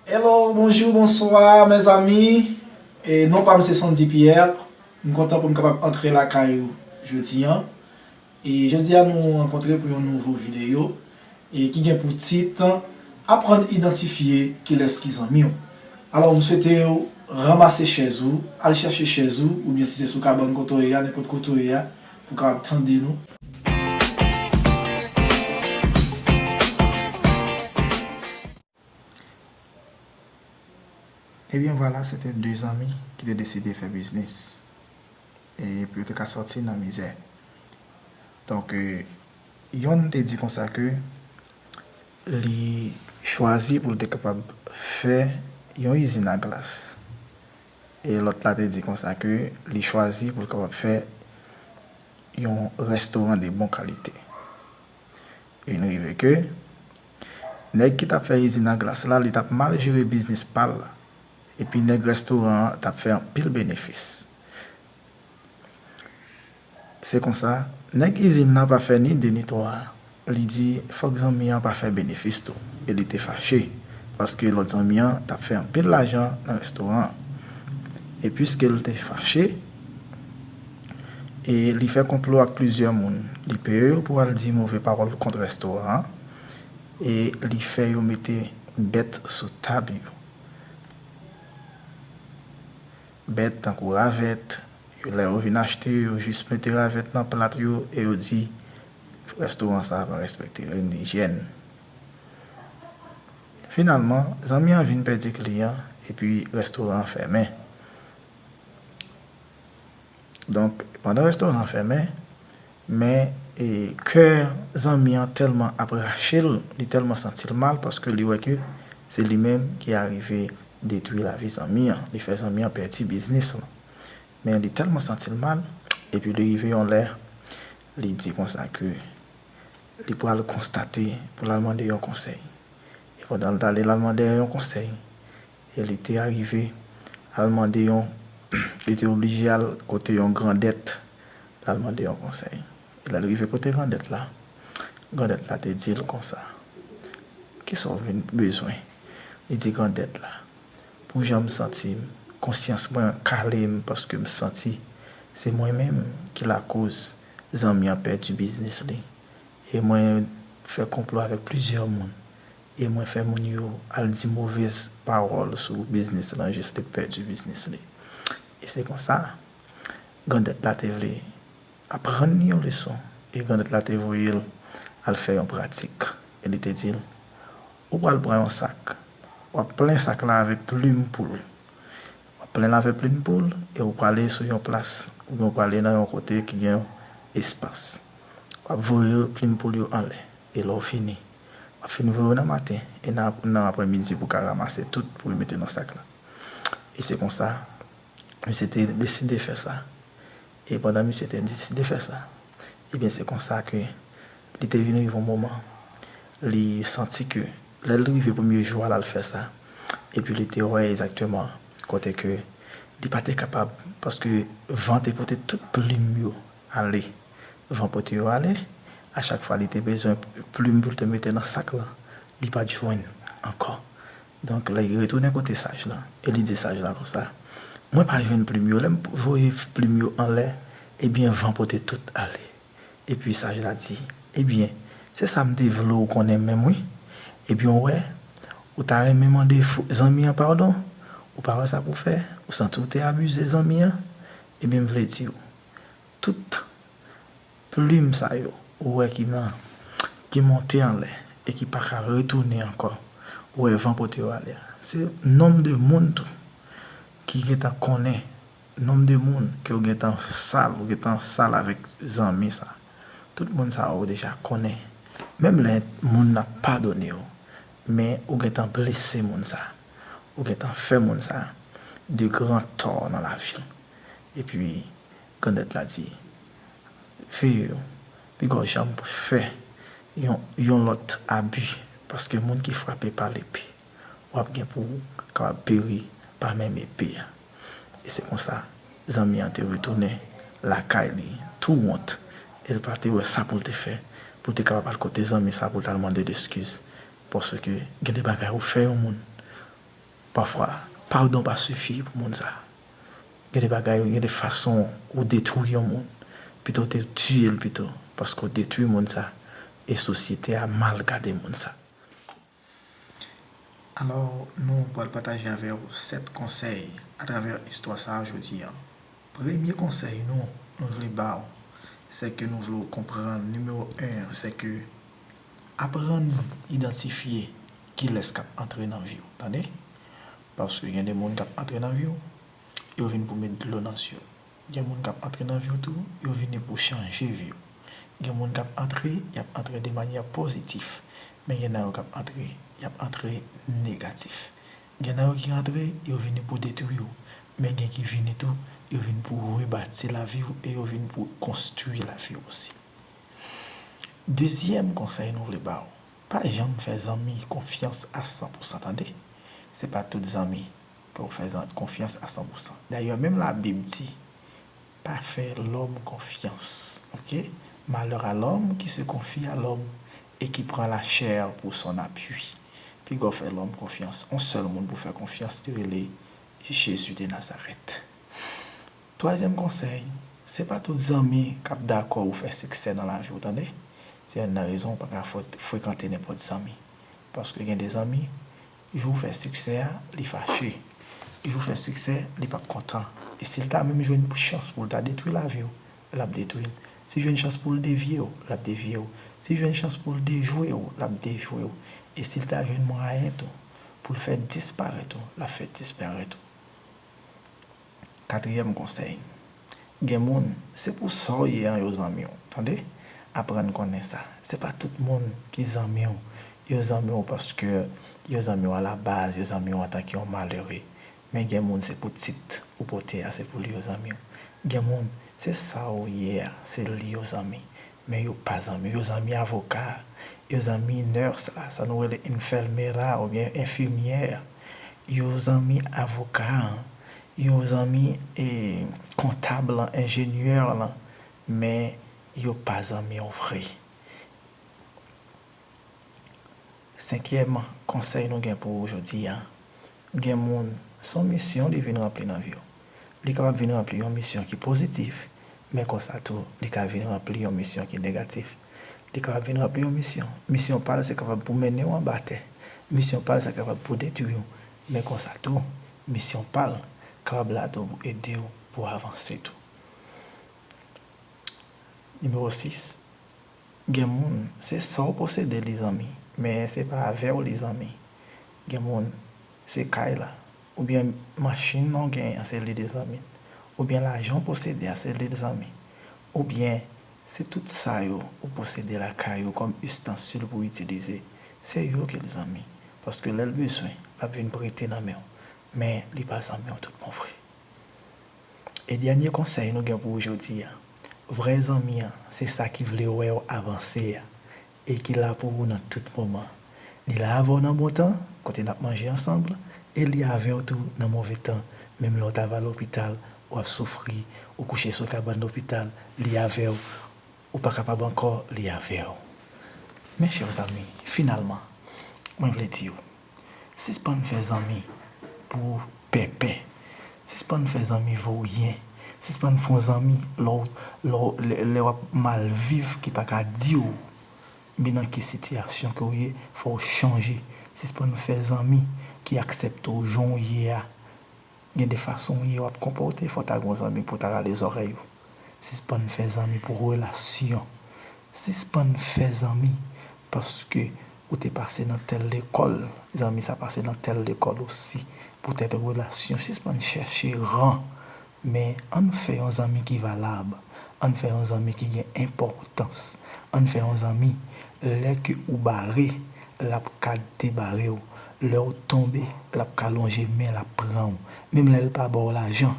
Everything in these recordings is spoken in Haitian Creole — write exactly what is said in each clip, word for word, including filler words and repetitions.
Hello, bonjou, bonswa, mezanmi. E non pa m se Sondy Pierre. M kontan pou m kapab antre lakay ou jodi an. E jodi a nou rankontre pou yon nouvo videyo e ki gen pou tit Aprann idantifye kilès ki zanmi w. Alò, m swete w ranmase chèz ou, al chèche chèz ou, oubyen si se sou kabann kote w ye a, nenpòt kote w ye a, pou w kapab tande nou. Ebyen vwala, se te de zanmi ki te deside fè biznis. E pou yo te ka sòti nan mizè. Donk, e, yonn te di konsa ke li chwazi pou l te kapab fè yon izin a glas. E lòt la te di konsa ke li chwazi pou l kapab fè yon restoran de bon kalite. Vin rive ke nèg ki t ap fè izin a glas la, li t ap mal jere biznis pa l. Epi nèg restoran an t ap fè anpil benefis. Se konsa, nèg izin nan pa fè ni de ni twa. Li di fòk zanmi an pa fè benefis tou. E li te fache, paske lòt zanmi an t ap fè anpil lajan nan restoran an. E piske l te fache, e li fè konplo ak plizyè moun. Li peye yo pou al di move pawòl kont restoran an. E li fè yo mete bèt sou tab yo. Bèt tankou ravèt, yo, lè yo vin achte, yo jis mete ravèt nan plat yo e yo di restoran sa a pa respekte règ lijyèn. Finalman, zanmi an vin pèdi kliyan epi restoran an fèmen. Donk, pandan restoran an fèmen, men, e, kè zanmi an tèlman ap rache l, li tèlman santi l mal paske li wè ke se li menm ki arive detwi lavi zanmi an. Li fè zanmi an pèdi biznis lan. Men li tèlman santi l mal, epi li rive yon lè, li di konsa ke li pral konstate pou l al mande yon konsèy. E pandan l t ale, l al mande yon konsèy. E li te arive al mande yon, li te oblije al kote yon grandèt, l al mande yon konsèy. E lè l rive kote grandèt la, grandèt la te di l konsa, kisa w vin bezwen? Li di grandèt la, pou jan m santi m, konsyans mwen kale m paske m santi se mwen menm ki lakoz zanmi an pèdi biznis li. E mwen fè konplo avèk plizyè moun. E mwen fè moun yo al di movèz pawòl sou biznis lan jis li pèdi biznis li. E se konsa, grandèt la te vle aprann li yon leson. E grandèt la te voye l al fè yon pratik. E li te di l, ou pral pran yon sak. W ap plen sak la avèk plim poul. W ap plen l avèk plim poul e ou prale sou yon plas oubyen ou prale nan yon kote ki gen espas. W ap voye plim poul yo anlè. E lè w fini, w ap fin voye yo nan maten e nan, nan aprèmidi pou w ka ranmase tout pou yo mete nan sak la. E se konsa, misye te deside fè sa. E pandan misye te deside fè sa, ebyen, se konsa ke li te vin rive yon moman, li santi ke lè l rive premye jou a l al fè sa, epi li te wè egzakteman kote ke li pa te kapab, paske van te pote tout plim yo ale. Van pote yo ale, a chak fwa li te bezwen plim pou l te mete nan sak lan, li pa t jwenn ankò. Donk, li retounen kote saj lan, e li di saj la konsa, mwen pa jwenn plim yo, lè m voye plim yo anlè, ebyen, van pote tout ale. Epi saj la di, ebyen, se sa m te vle w konnen menm wi. Ebyen, w wè, ou ta renmen mande zanmi an padon, ou pa wè sa pou w fè, ou santi w te abize zanmi an, ebyen, m vle di w, tout plim sa yo, ou wè ki nan, ki monte anlè e ki pa ka retounen ankò, ou wè van pote yo ale a. Se nonb de moun tou ki gentan konnen, nonb de moun ke w gentan sal, ou gentan sal avèk zanmi sa. Tout moun sa yo ou deja konnen. Menm lè moun nan padone w, men ou gentan blese moun sa. Ou gentan fè moun sa de gran tò nan lavi l. Epi, grandèt la di, veye w, piga w janm fè yon, yon lòt abi, paske moun ki frape pa lepe, w ap gen pou w kapab peri pa menm epe a. E se konsa, zanmi an te retounen lakay li, tou wont, e l pa te wè sa pou l te fè, pou l te kapab al kote zanmi sa pou l t al mande l eskiz, paske gen de bagay ou fè yon moun, Pafwa, padon pa sifi pou moun sa. Gen de bagay, gen de fason ou detwi yon moun. Pito w te tiye l pito, paske w detwi moun sa, e sosyete a mal gade moun sa. Alò, nou pral pataje avè w sèt konsèy atravè istwa sa a jodi a. Premye konsèy nou, nou vle ba w, se ke nou vle w konprann, nimewo en an, se ke aprann idantifye kilès k ap antre nan vi w, tande? Paske gen de moun k ap antre nan vi w, yo vin pou met dlo nan zye w. Gen moun k ap antre nan vi w tou, yo vini pou chanje vi w. Gen moun k ap antre, y ap antre de manyè pozitif. Men gen nan yo k ap antre, y ap antre negatif. Gen nan yo ki rantre, yo vini pou detwi w. Men gen ki vini tou, yo vin pou rebati lavi w e yo vin pou konstwi lavi w osi. Dezyèm konsèy nou vle ba w, pa janm fè zanmi konfyans a san pou san, tande. Se pa tout zanmi ke w fè zan- konfyans a san pou san. Dayè, menm Labib di, pa fè lòm konfyans, oke? Malheur à l'homme qui se confie à l'homme et qui prend la chair pour son appui. Piga w fè lòm konfyans. On sèl moun pou fè konfyans, li rele Jezi de Nazarèt. Twazyèm konsèy, se pa tout zanmi k ap dakò ou fè siksè nan lavi w, tande. Se youn nan rezon ou pa ka fre- frekante nenpòt zanmi. Paske gen de zanmi, jou w fè siksè a, li fache. Jou w fè siksè, li p ap kontan. E si l ta menm jwenn chans pou l ta detwi lavi w, l ap detwi l. Si l jwenn chans pou l devye w, l ap devye w. Si l jwenn chans pou l dejwe w, l ap dejwe w. E si l ta jwenn mwayen tou pou l fè disparèt ou, l ap fè disparèt ou. Katriyèm konsèy, gen moun, se pou sa w ye an yo zanmi w, tande? Aprann konnen sa. Se pa tout moun ki zanmi w, yo zanmi w paske yo zanmi w alabaz, yo zanmi w antanke yon malere. Men gen moun, se pou tit ou pote a, se pou li yo zanmi w. Gen moun, se sa w ye a, se li yo zanmi. Men yo pa zanmi w. Yo zanmi avoka, yo zanmi nurse la, sa nou rele enfermera oubyen enfimyè. Yo zanmi avoka an, yo zanmi, e, kontab lan, enjenyè lan, men yo pa zanmi w vre. Senkyèm konsèy nou gen pou ou jodi a, gen moun, se yon misyon li vin ranpli nan vi w. Li kapab vin ranpli yon misyon ki pozitif, men konsa tou, li ka vin ranpli yon misyon ki negatif. Li kapab vin ranpli yon misyon. Misyon pa l, se kapab pou mennen w anba tè. Misyon pa l, se kapab pou detwi w. Men konsa tou, misyon pa l kapab la tou pou ede w, pou w avanse tou. Nimewo sis, gen moun, se sa w posede li zanmi, men se pa avè w li zanmi. Gen moun, se kay la, oubyen machin nan w genyen an, se li li zanmi. Oubyen lajan w posede a, se li li zanmi. Oubyen, se tout sa yo ou posede lakay ou kòm istansil pou w itilize, se yo ke li zanmi. Paske lè l bezwen, l ap vin prete nan men w. Men li pa zanmi w tout bon vre. E dènye konsèy nou gen pou ou jodi a, vrè zanmi an, se sa ki vle wè w avanse a, e ki la pou ou nan tout moman. Li la avè w nan bon tan, kote n ap manje ansanm, e li avè w tou nan move tan. Menm lè w ta va lopital, w ap soufri, ou kouche sou kabann lopital, li avè w. Ou pa kapab ankò, li avè w. Mes chers amis, finalman, mwen vle di w, sispann fè zanmi pou pèpè. Sispann fè zanmi voryen. Sispann fè yon zanmi lè w, lè w, lè, lè w ap mal viv ki pa ka di w, men nan ki sitiyasyon ke w ye, fò w chanje. Sispann fè zanmi ki aksepte w jan w ye a. Gen de fason w ye, w ap konpòte, fò w ta gen yon zanmi pou w ta rale zòrèy ou. Sispann fè zanmi pou relasyon. Sispann fè zanmi paske ou te pase nan tèl lekòl, zanmi sa pase nan tèl lekòl osi. Poutèt relasyon, sispann chèche ran. Men ann fè yon zanmi ki valab. Ann fè yon zanmi ki gen enpòtans. Ann fè yon zanmi, lè ke ou bare, l ap ka debare w. Lè w tonbe, l ap ka lonje men, l ap pran w. Menm lè l pa ba w lajan,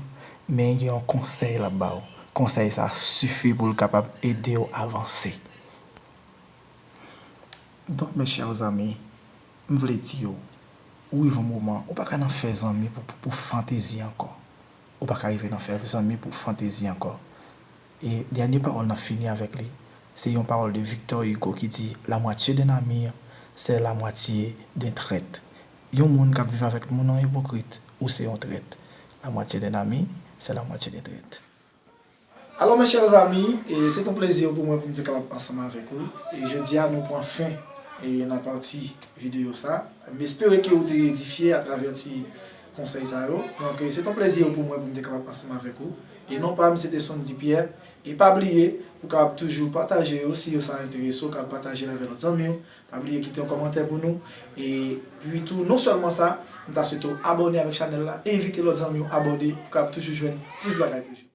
men gen yon konsèy l ap ba w. Konsèy sa sifi pou l kapab ede w avanse. Donk, mes chers amis, m vle di w, ou rive yon moman, ou pa ka nan fè zanmi pou, pou, pou fantezi ankò. Ou pa ka rive nan fè zanmi pou fantezi ankò. E dènye pawòl n ap fini avèk li, se yon pawòl de Victor Hugo ki di, la moitié d'un ami, c'est la moitié d'un traître. Yon moun k ap viv avèk moun an ipokrit, ou se yon trèt. La moitié d'un ami, c'est la moitié des traites. Alors, mes chers amis, et c'est un plaisir pour moi pour me capable ensemble avec vous. Et je dis à nous pour enfin et la partie vidéo ça. J'espère que vous êtes édifiés à travers ti conseils ça yo. Donc, euh, c'est un plaisir pour moi pour me capable ensemble avec vous. Et non pas, c'était Sondy Pierre. E pa bliye, ou kapab toujou pataje yo, si yo sa enterese w, kapab pataje l avèk lòt zanmi w. Pa bliye kite yon kòmantè pou nou. Epi tou, non sèlman sa, m ta swete w abòne avèk chanèl la, envite lòt zanmi w abòne, pou kapab toujou jwenn plis bagay toujou.